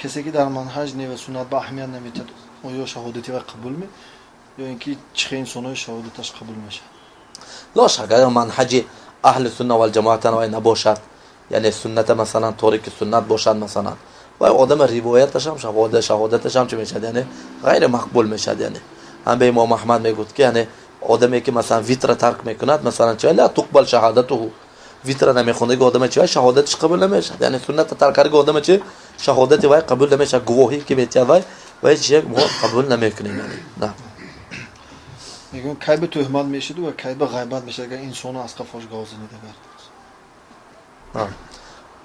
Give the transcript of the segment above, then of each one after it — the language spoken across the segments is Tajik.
Касе ки дар манҳаҷ не ва суннат ба аҳамият наметиҳад, оё шаҳодати вай қабул ме ё ин ки чӣ хел инсонҳои шаҳодаташ қабул мешавад? Ла шак, агар манҳаҷи аҳли сунна вал ҷамоатан вай набошад, яъне сунната масалан торики суннат бошад масалан, вай одама ривояташам шаҳодаташам чӣ мешавад, яъне ғайри мақбул мешавад. Яъне ҳам ба имом Аҳмад мегуфт ки яъне одаме ки масалан витра тарк мекунад, масалан чӣ ла туқбал шаҳодатуҳу, витра намехондаги одама чӣ шаҳодаташ қабул намешавад. Яъне сунната тарк кардаги одама чӣ шаҳодати вай қабул намешавад, гувоҳӣ ки метиҳад вай чӣ мо қабул намекунем. Яъне на мегӯям, кай ба тӯҳмат мешуду ва кай ба ғайбат мешавад, агар инсону аз қафош гов занида гард?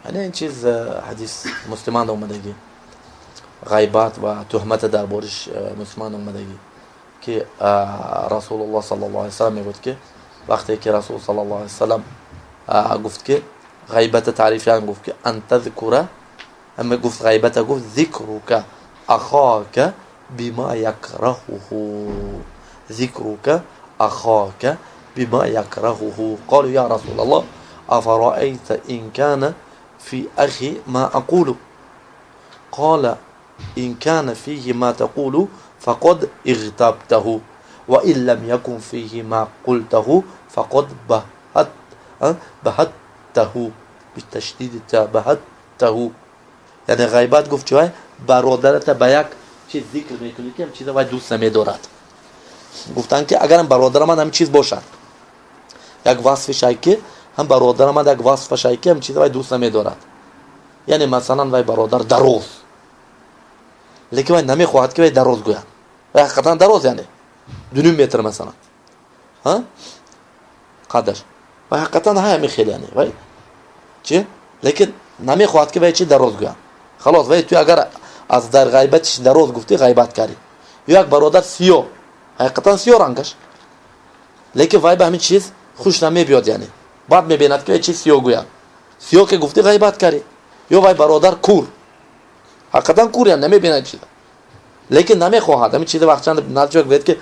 Яъне ин чиз ҳадис муслиман омадагӣ, ғайбат ва тӯҳмата дар бориш муслиман омадагӣ, ки Расулуллоҳ саллаллоҳу алайҳи васаллам мегӯяд ки вақте ки Расул саллаллоҳу алайҳи васаллам гуфт ки ғайбата таърифиан гуфт ки ан тазкура, ҳама гуфт ғайбата гуфт зикрука ахока бима якраҳуҳу, зикрука ахока бима якраҳуҳу. Қолу я Расулаллоҳ, афараайта ин кана фи ахи ма ақулу? Қала ин кана фиҳи ма тақулу фақад игтабтаҳу ва ин лам якун фиҳи ма қултаҳу фақад баҳаттаҳу, биташдиди та, баҳаттаҳу. Яъне ғайбат гуфт чӣ? Бародарата ба як чиз зикр мекунӣ ки ҳам чиза вай дӯст намедорад. Гуфтанд ки агарам бародарам ҳамин чиз бошад, як васфи ки ҳам бародарам як васфашай ки ҳам чиза вай дӯст намедорад, яъне масалан вай бародар дароз, лекин вай намехоҳад ки вай дароз гӯяд, вай ҳақиқатан дароз, яъне 2,5 метр масалан қадаш, вай ҳақиқатан ҳами хел, яъне вай чи, лекин намехоҳад ки вай чи дароз гӯяд. Халос, вай ту агар аз дар ғайбатиш дароз гуфтӣ, ғайбат кардӣ. Ё як бародар сиёҳ, ҳақиқатан сиёҳ рангаш, лекин вай ба ҳамин чиз хуш намебиёд, яъне баъд мебинад ки вай чи сиёҳ гӯяд, сиёҳ ки гуфтӣ, ғайбат кардӣ. Ё вай бародар кур, ҳақиқатан кур, яъне намебинад чиза, лекин намехоҳад ҳамин чиза. Вақтчанд наздик гӯяд ки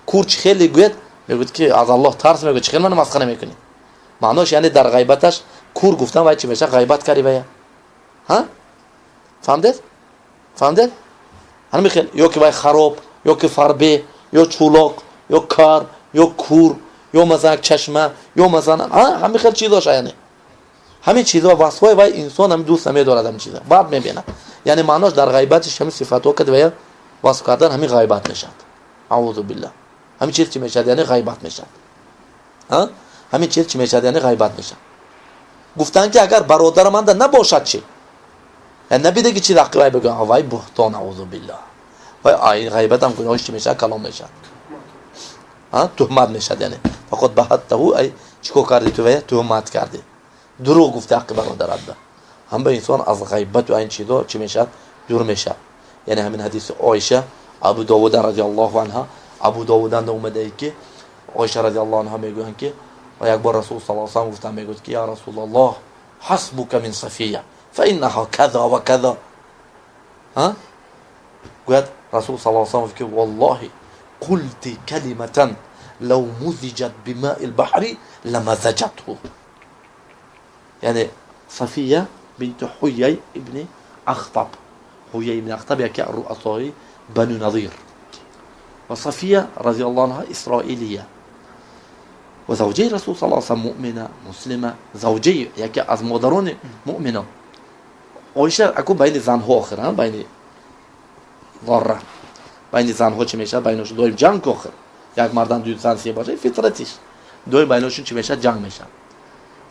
кур чӣ хеле гӯяд, мегӯяд ки аз Аллоҳ тарс, мегӯяд, чӣ хел мана масхара мекунӣ? Маънош яъне дар ғайбаташ кур гуфтан вай чӣ мешавад? Ғайбат кардӣ вая. Ҳа, фаҳмдед? Фаҳмдед? Ҳамин хел ё ки вай хароб, ё ки фарбе, ё чӯлоқ, ё кар, ё кур, ё масалан чашма, ё масалан ҳамин хел чизоша, яъне ҳамин чизо васфҳои вай инсон ҳамин дӯст намедорад, ҳамин чиза баъд мебинад. Яъне маънош дар ғайбатиш ҳамин сифатҳо ки вая васф кардан, ҳамин ғайбат мешавад. Аузу биллаҳ. Ҳамин чиз чӣ мешавад? Яъне ғайбат мешавад. Ҳамин чиз чӣ мешавад? Яъне ғайбат мешавад. Гуфтанд ки агар бародари манда набошад чӣ? Яъне набида ки чи ҳаққи вай бигӯям, вай буҳтон, аузу биллаҳ, вай ғайбатам гуноҳиш чӣ мешавад? Калон мешавад, туҳмат мешавад. Яъне фақат баҳаттаҳу, ай чӣ кор кардӣ ту? Вая туҳмат кардӣ, дурӯғ гуфти ҳаққи бародарат. Ба ҳам ба инсон аз ғайбату айн чизо чӣ мешавад? Дур мешавад. Яъне ҳамин ҳадиси Оиша Абу Довуда разиаллоҳу анҳа, Абу Довуданда омадае ки Оиша разиаллоҳу анҳа мегӯянд ки як бор Расул саллаллоҳу алайҳи васаллам гуфтан, мегӯяд ки я Расулаллоҳ, ҳасбука мин Сафия фа иннаҳа каза ва каза. Гӯяд Расул саллаллоҳу алайҳи васаллам ки валлоҳи қулти калиматан лав музиҷат бимаи лбаҳри ламазаҷатҳу. Яъне Сафия бинту Ҳуяй ибни Ахтаб, Ҳуяй ибни Ахтаб яке руасои Бану Назир, ва Сафия разиаллоҳу анҳа исроилия ва завҷаи Расул саллаллоҳу алайҳи васаллам, муъмина муслима, завҷаи яке аз модарони муъминон. Оиша аку байни занҳо охир, байни зорра, байни занҳо чӣ мешавад? Байношон доим ҷанг охир. Як мардан ду зан се бошад, фитратиш доим байношон чӣ мешавад? Ҷанг мешавад.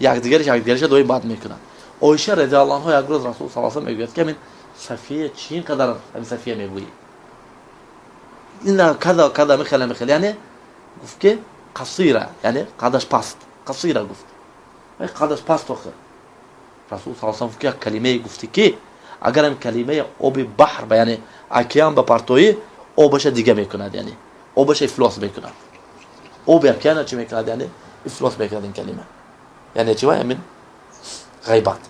Якдигариш якдигариша доим бад мекунад. Оиша разиаллоҳу анҳо як рӯз Расул саллаллоҳу алайҳи мегӯяд ки ҳамин Сафия чӣ ин қадар ҳамин Сафия мегӯӣ? Ина каза каза михел михел, яъне гуфт ки қасира, яъне қадаш паст, қасира гуфт, вай қадаш паст. Охир Расул саллаллоҳу гуфт ки як калимае гуфтӣ ки агар ҳамин калимаи оби баҳр ба, яъне океан ба партоӣ, обаша дига мекунад, яъне обаша ифлос мекунад. Оби океана чӣ мекунад? Яъне ифлос мекунад ин калима. Яъне чӣ? Вай ҳамин ғайбат.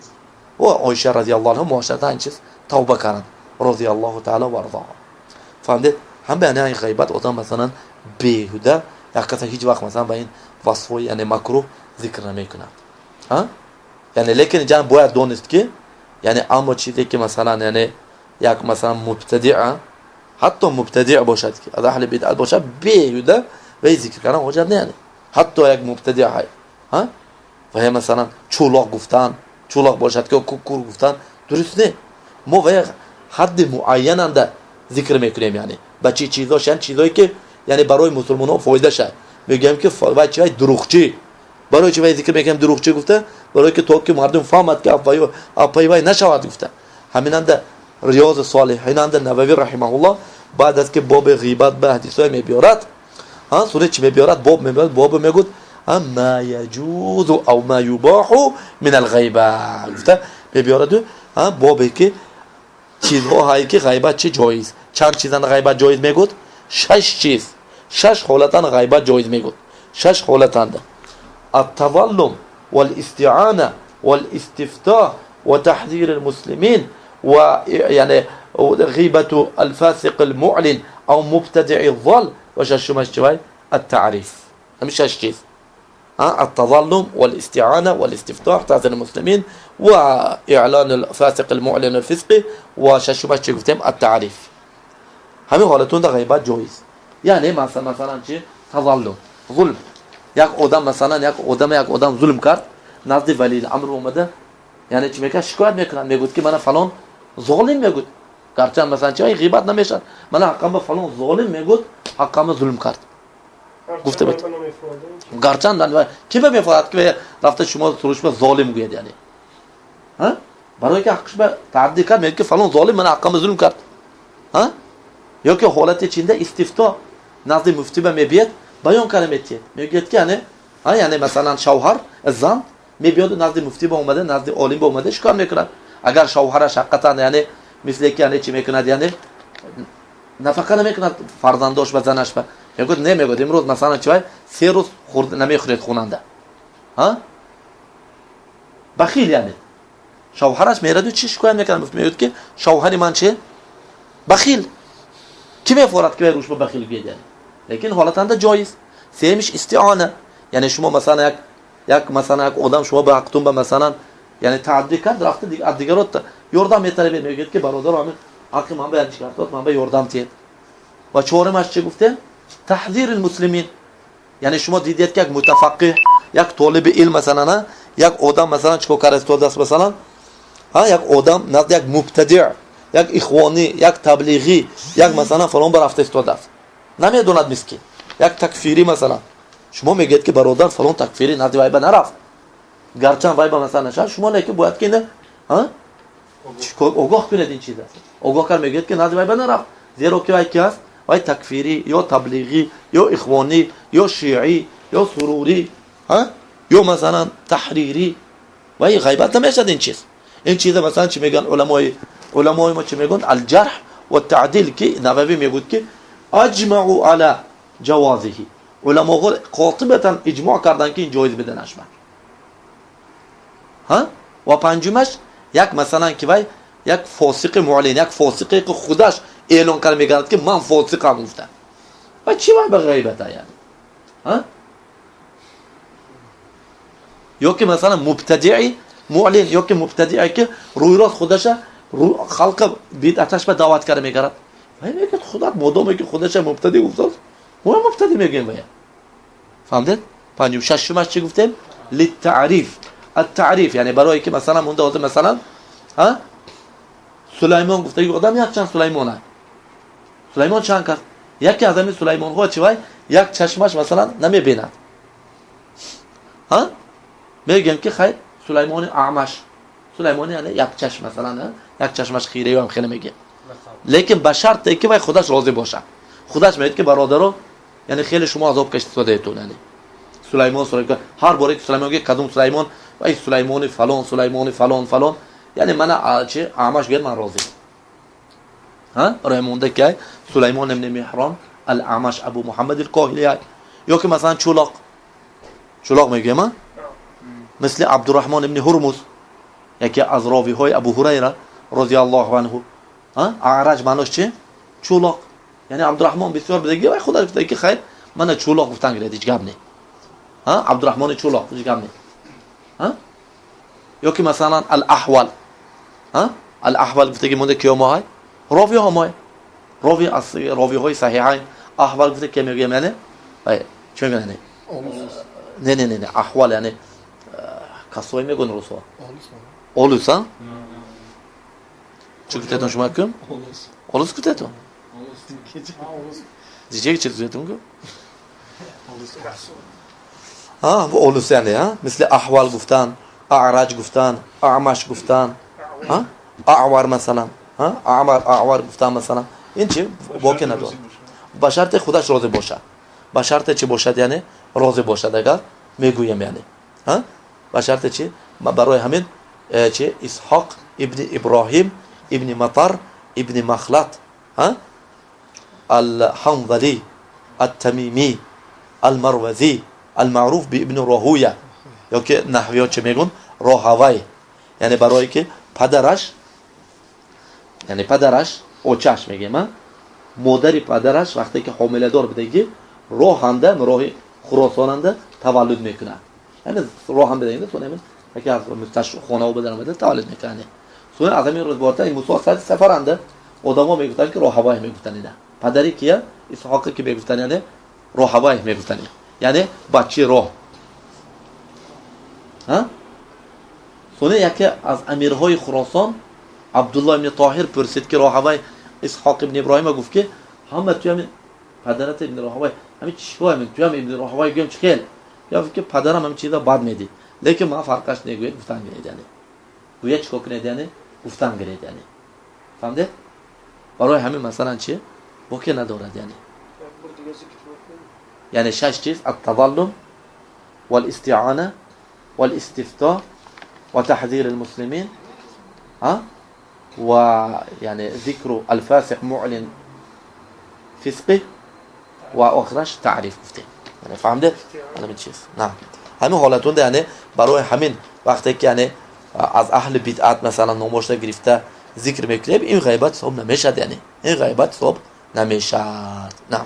Ва Оиша разиаллоҳу анҳа муошарата ин чиз тавба карданд, розиаллоҳу таала ва арзоҳа. Фаҳмдед? Ҳам ба яъне ғайбат одам масалан беҳуда як каса ҳеҷ вақт масалан ба ин васфҳои яъне макруҳ зикр намекунад. Яъне лекин инҷа бояд донист ки Яъне аммо чизе ки масалан яъне як масалан мубтадиа, ҳатто мубтадиъ бошад, ки аз аҳли бидъат бошад, беҳуда вай зикр кардан ҳоҷат не. Яъне ҳатто як мубтадиъ ҳай, ҳа, ва масалан чӯлоқ гуфтан, чӯлоқ бошад ки кур гуфтан дуруст не. Мо вай ҳадди муайянанда зикр мекунем, яъне ба чӣ чизош, яъне чизое ки яъне барои мусулмонҳо фоида шад. Мегӯям ки вай чи, вай дурӯғчӣ. Барои чи вай зикр мекунем дурӯғчӣ гуфта? Барои ки то ки мардум фаҳмад ки аппаи вай нашавад гуфта. Ҳаминанда Риёзи Солиҳинанда Нававӣ раҳимаҳуллоҳ баъд аз ки боби ғибат ба ҳадисҳое мебиёрад, сура чи мебиёрад, боб мебиёрад, бобе мегӯд ма яҷузу ав ма юбоҳу мин алғайба гуфта мебиёраду, бобе ки чизҳо ҳае ки ғайбат чи ҷоиз. Чанд чизан ғайбат ҷоиз мегӯд? Шаш чиз, шаш ҳолатан ғайбат ҷоиз мегӯд. Шаш ҳолатанда: التظلم والاستعانة والاستفتاء وتحذير المسلمين ويعني غيبة الفاسق المعلن أو مبتدع الضال، وششمش التعريف. مش شش، التظلم والاستعانة والاستفتاح تحذير المسلمين وإعلان الفاسق المعلن الفسق وششمش التعريف. همین حالتون در غیبت جایز. یعنی مثلا چی؟ تظلم، ظلم. Як одам масалан як одам зулм кард, назди валил амр омада, яъне чӣ мекард? Шикоят мекунад, мегӯд ки мана фалон золим мегӯд. Гарчанд масалан чи ғибат намешавад, мана ҳаққама фалон золим мегӯд, ҳаққама зулм кард гуфта буд. Гарчанд ки ба мефорад ки рафта шумо сурушба золим гӯяд, яъне барое ки ҳаққиш ба тааддӣ кард, мегӯяд ки фалон золим мана ҳаққама зулм кард. Ё ки ҳолати чинда истифто, назди муфтӣ ба мебияд, баён карда метиҳад, мегӯяд ки яъне масалан шавҳар, зан мебиёду назди муфтӣ ба омада, назди олим ба омада шикоят мекунад. Агар шавҳараш ҳақиқатан яъне мисле ки яъне чӣ мекунад, яъне нафақа намекунад фарзандош ба занаш ба, мегӯяд не, мегӯяд имрӯз масалан чи вай 3 рӯз намехӯред хунанда, бахил. Яъне шавҳараш мераду чӣ шикоят мекунад, мегӯяд ки шавҳари ман чи бахил. Кӣ мефорад ки вай рӯш ба бахил гӯяд? Яъне лекин ҳолатанда ҷоиз. Сеюмиш истиона, яъне шумо масалан як масалан як одам шумо ба ҳақтун ба масалан яъне тааддӣ кард, рафта аз дигарот ёрдам металабед, мегӯяд ки бародар, ҳамин ҳаққи ман ба як чикартод, ман ба ёрдам тиҳед. Ва чорумаш чӣ гуфтем? Таҳзири муслимин. Яъне шумо дидед ки як мутафаққиҳ, як толиби илм, масалан як одам масалан чикор карда истодааст, масалан як одам назди як мубтадиъ, як ихвонӣ, як таблиғӣ, як масалан фалон ба рафта истодааст, намедонад мискин, як такфирӣ масалан. Шумо мегӯед ки бародар, фалон такфирӣ назди вай ба нарафт. Гарчанд вай ба масалан нашад, шумо лекин бояд ки огоҳ кунед ин чиз аст. Огоҳ кард, мегӯяд ки назди вай ба нарафт, зеро ки вай ки аст? Вай такфирӣ ё таблиғӣ ё ихвонӣ ё шиӣ ё сурурӣ ё масалан таҳрирӣ. Вай ғайбат намешад ин чиз. Ин чиза масалан чӣ мегӯянд уламои мо, чӣ мегӯянд? Алҷарҳ ва таъдил, ки Нававӣ мегӯяд ки аҷмаъу ала ҷавозиҳи, уламоҳо қотибатан иҷмоъ карданд ки ин ҷоиз биданаш ба. Ва панҷумаш, як масалан ки вай як фосиқи муълин, як фосиқе ки худаш эълон карда мегардад ки ман фосиқам гуфта, ва чӣ вай ба ғайбата яъне? Ё ки масалан мубтадии муълин, ё ки мубтадие ки рӯйрост худаша халқа бидъаташ ба даъват карда мегарад. Вай мегӯяд худат модоме ки худаша мубтади гуфтааст, мо мубтади мегӯем вая. Фаҳмдед? Панҷум. Шашумаш чӣ гуфтем? Литтаъриф, аттаъриф, яъне барое ки масалан монда ҳозир масалан Сулаймон гуфтаги одам якчанд Сулаймон, Сулаймон чанд кас, яке аз ҳамин Сулаймонҳо чи вай як чашмаш масалан намебинад, мегӯям ки хайр, Сулаймони Аъмаш, Сулаймони яъне як чашм, масалан як чашмаш хиреям хеле мегӯям, лекин ба шарте ки вай худаш розӣ бошад. Худаш мегӯяд ки бародаро, яъне хеле шумо азоб кашидаетон, яъне Сулаймон, ҳар боре ки Сулаймон, кадом Сулаймон, вай Сулаймони фалон, Сулаймони фалон фалон, яъне мана чи Аъмаш гӯяд, ман розӣ. Барои монда ки Сулаймон ибни Меҳрон ал Аъмаш Абу Муҳаммад ал Коҳили. Ё ки масалан чӯлоқ, чӯлоқ мегӯям, мисли Абдурраҳмон ибни Ҳурмуз, яке аз ровиҳои Абу Ҳурайра розиаллоҳу анҳу. Аъраҷ маънош чи? Чӯлоқ. Яъне Абдурраҳмон бисёр бидаги, вай худаш гуфта ки хайр, мана чӯлоқ гуфтан гиред, ҳеҷ гап не. Абдурраҳмони чӯлоқ, ҳеҷ гап не. Ё ки масалан ал Аҳвал. Ал-Аҳвал гуфтаги монда киё моҳай? Ровиҳо моҳай. Рови аз ровиҳои саҳиҳайн. Аҳвал гуфта ки мегӯям, яъне чӣ мегӯян, яъне не, не, не, не, аҳвал яъне касое мегӯн русо. Олус, а? Чӣ гуфтетон шумо кум? Олус гуфтетон? Чӣ гуфтетон ку? Олус яъне, а? Мисли аҳвал гуфтан, аъраҷ гуфтан, аъмаш гуфтан, а? Аъвар масалан, а? Аъмар, аъвар гуфтан масалан. Ин чи боке надорад. Ба шарте худаш розӣ бошад. Ба шарте чӣ бошад, яъне розӣ бошад, агар мегӯям, яъне. А? Ба шарте чи? Барои ҳамин чи Исҳоқ ибни Иброҳим ибни Матар ибни Махлат, а? Ал-Ҳанзали, Ат-Тамими, Ал-Марвази, Ал-Маъруф би ибни Роҳуя, ё ки наҳвиё чӣ мегӯн? Роҳавай. Яъне барое ки падараш, яъне падараш, очаш мегем, а? Модари падараш вақте ки ҳомиладор будагӣ, роҳанда, роҳи Хуросонанда таваллуд мекунад. Яъне роҳам бидагӣ, сон ҳамин яке аз мусташфо бадар омада таваллуд мекунад. Сон аз ҳамин рӯз борта ин Мусо сари сафаранда одамо мегуфтанд ки Роҳавай мегуфтанд ина. Падари кия? Исҳоқи ки мегуфтанд, яъне Роҳавай мегуфтанд. Яъне бачи роҳ. Ҳа? Соне яке аз амирҳои Хуросон Абдулло ибни Тоҳир пурсид ки Роҳавай Исҳоқ ибни Иброҳима гуфт ки ҳама ту ҳамин падарат ибни Роҳавай, ҳамин чӣ ҳамин ту ҳам ибни Роҳавай гӯям чӣ хел? Гуфт ки падарам ҳамин чиза бад медид. Лекин ман фарқаш негӯяд, гуфтан гиред яъне. Гӯя чикор кунед яъне? Гуфтан гиред яъне. Фаҳмидед? Барои ҳамин масалан чи? Боке надорад яъне. Яъне шаш чиз: ат-тазаллум вал-истиана вал-истифто ва таҳзир ал-муслимин, ها ويعني ذكر الفاسق معلن فسقه و آخرش تعریف گفته. یعنی فهمده؟ همین چیز. نه، همین حالتون ده. یعنی برای همین وقتی که یعنی از اهل بدعت مثلا نامش گرفته ذکر میکنیم، این غیبت حساب نمیشد. یعنی این غیبت حساب نمیشد. نه.